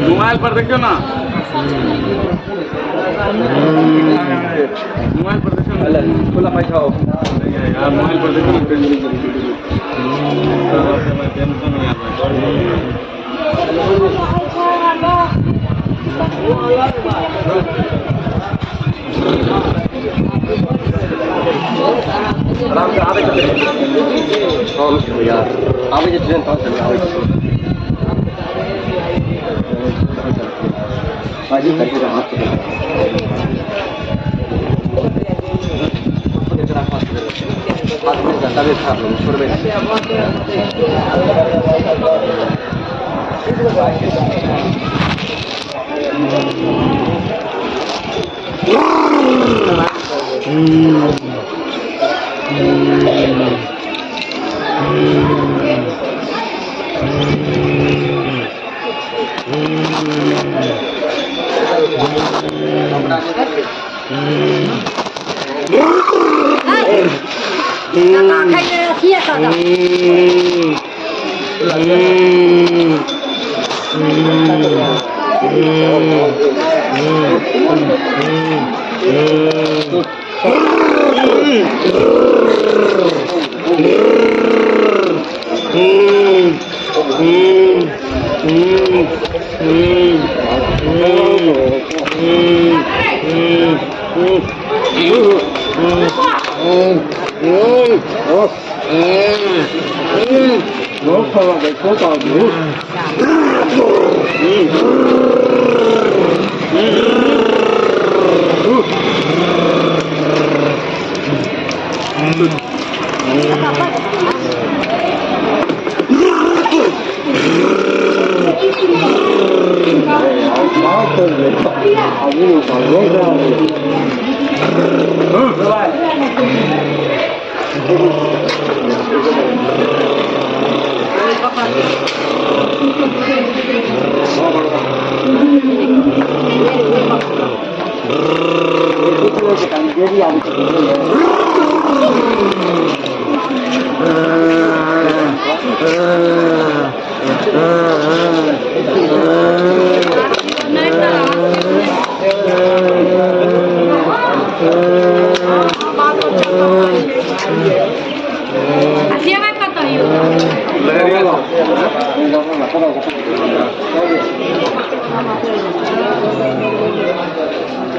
Mobile पर देखियो ना, mobile पर देखियो ना, खुला पैसा हो यार, मोबाइल पर देखियो ना। टेंशन नहीं आता। आराम से आबै छै, हम यार आबै छै ट्रेन, तहन चलबै। आबै छै बाजी करके हाथ पकड़ हाथ में, तबियत खराब हो, छोड़बै नहीं।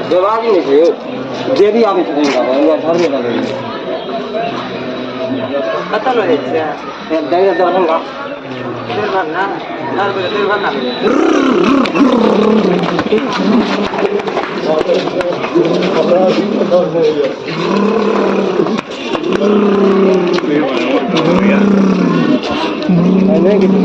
देवाजी नहीं छै, देवी आबै छथिन, घर में लगै। कतऽ रहै छियै? दरभंगा। दरभंगा, दरभंगा। नहीं किसी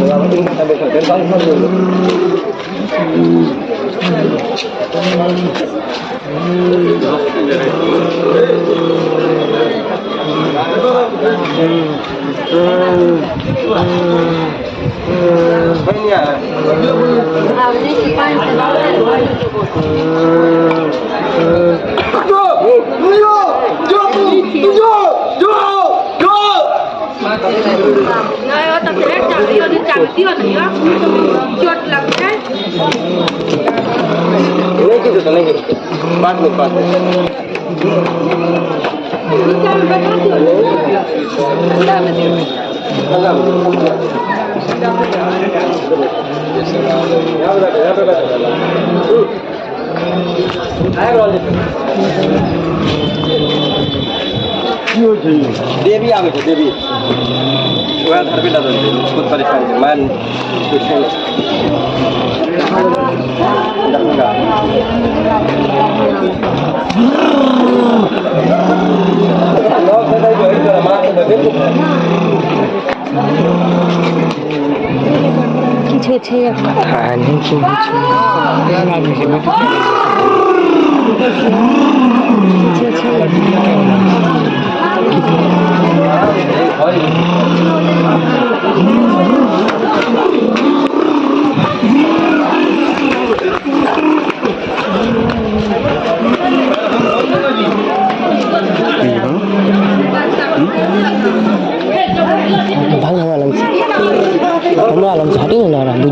चोट लगतै। नहीं किसी तो नहीं किसी, बाद में, बाद में। देवी आबै छै, देवी वएह धरबे लगल छै, खुद परेशान छै, मान छै नहि। दरभंगा। किछु छै? किछु छै? भांग हवा।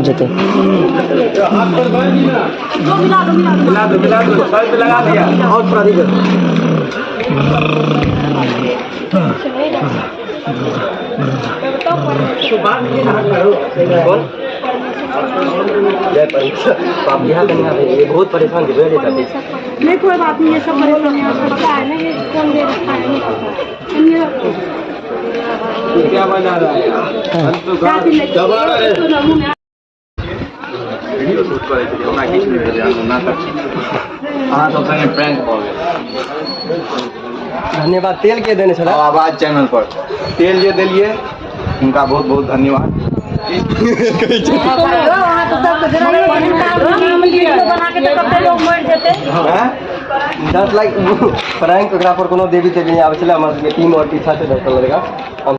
रुकि जेतै। मिला दो, मिला दो, सर पे लगा दिया। और थोड़ा दीजिए। कौन? जय परमेश्वर। तो आप यहाँ कन्या भेजिए, बहुत परेशान थे, भेजे चाची। नहीं, कोई बात नहीं, ये सब परेशानी आपको पता है ना, ये कौन दे रखा है नहीं पता। ये क्या बना रहा है यार? हम तो चाय पी लेते हैं। तो ना मुँह में वीडियो शूट करै छलियै, हमरा किछु नहि भेलै, हम नाटक छी। अहाँ सब संगे प्रैंक भऽ गेल। धन्यवाद। तेल के देने छलै? आवाज चैनल पर तेल जे देलियै, हुनका बहुत बहुत धन्यवाद। बना के तऽ कते लोग मरि जेतै। हैं? जस्ट लाइक प्रैंक, ओकरा पर कोनो देवी तेवी नहि आबै छलै। हमर सबके टीम और पीछा से दर्शन लड़का हम।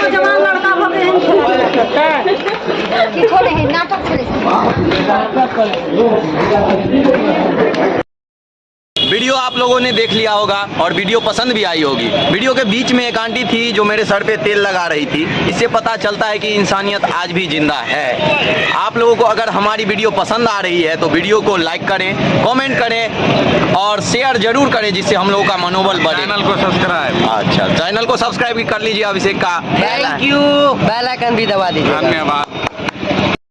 नौजवान लड़का भऽ के एहन छलै। किछो नहि, नाटक छलै। वीडियो आप लोगों ने देख लिया होगा और वीडियो पसंद भी आई होगी। वीडियो के बीच में एक आंटी थी जो मेरे सर पे तेल लगा रही थी। इससे पता चलता है कि इंसानियत आज भी जिंदा है। आप लोगों को अगर हमारी वीडियो पसंद आ रही है तो वीडियो को लाइक करें, कमेंट करें और शेयर जरूर करें, जिससे हम लोगों का मनोबल बढ़े। चैनल को सब्सक्राइब। अच्छा, चैनल को सब्सक्राइब भी कर लीजिए अभिषेक का। Thank you. Bell icon भी दबा दीजिए। धन्यवाद।